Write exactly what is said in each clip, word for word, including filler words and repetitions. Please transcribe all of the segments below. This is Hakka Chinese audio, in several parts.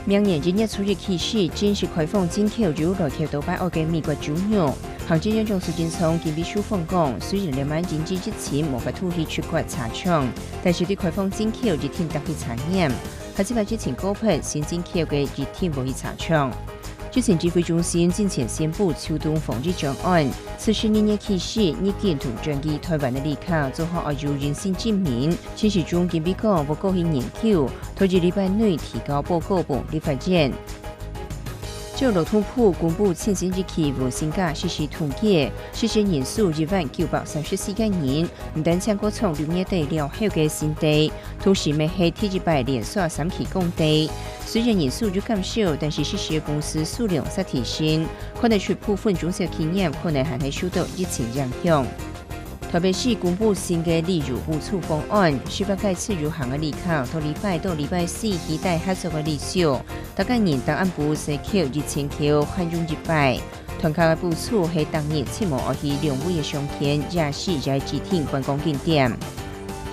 明年一月初一起始，正式開放進口由來尞到北歐个美國豬肉。行政院長蘇貞昌今晡日受訪講，雖然這滿經濟疫情無法度去出國車廠，但是對開放進口一定得去查驗，下一擺疫情過後，新進口个一定會去車廠。 疫情指揮中心進前宣布秋冬防疫專案，自十二月起始，入境同轉機台灣个旅客，做好愛有陰性證明。陳時中今晡日講，會過去研究，到一禮拜內提交報告分立法院。照勞動部公布，最新一期無薪假實時統計，失業人數一萬九百三十四个人，毋單淨過創六月底了後个新低， 同時乜係第一擺連續三期降低。雖然人數有減少，但是失業公司數量煞提升，看得出部分中小企業可能還係受到疫情影響。台北市公布新个旅遊補助方案，十八个自由行个旅客，到禮拜到禮拜四期待合作个旅宿，逐个人當暗晡使扣一千箍，還用一擺。 團客个補助係逐日盡無愛去兩位个商圈、夜市也指定觀光景點。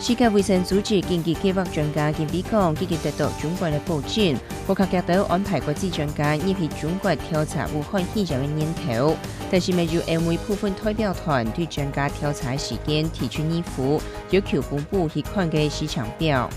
世界衛生組織緊急計畫專家今晡日講，已經得到中國个保證，無確定到安排國際專家入去中國調查武漢肺炎个源頭，但是乜有歐美部分代表團對專家調查个時間提出疑問，要求公布去看个時程表。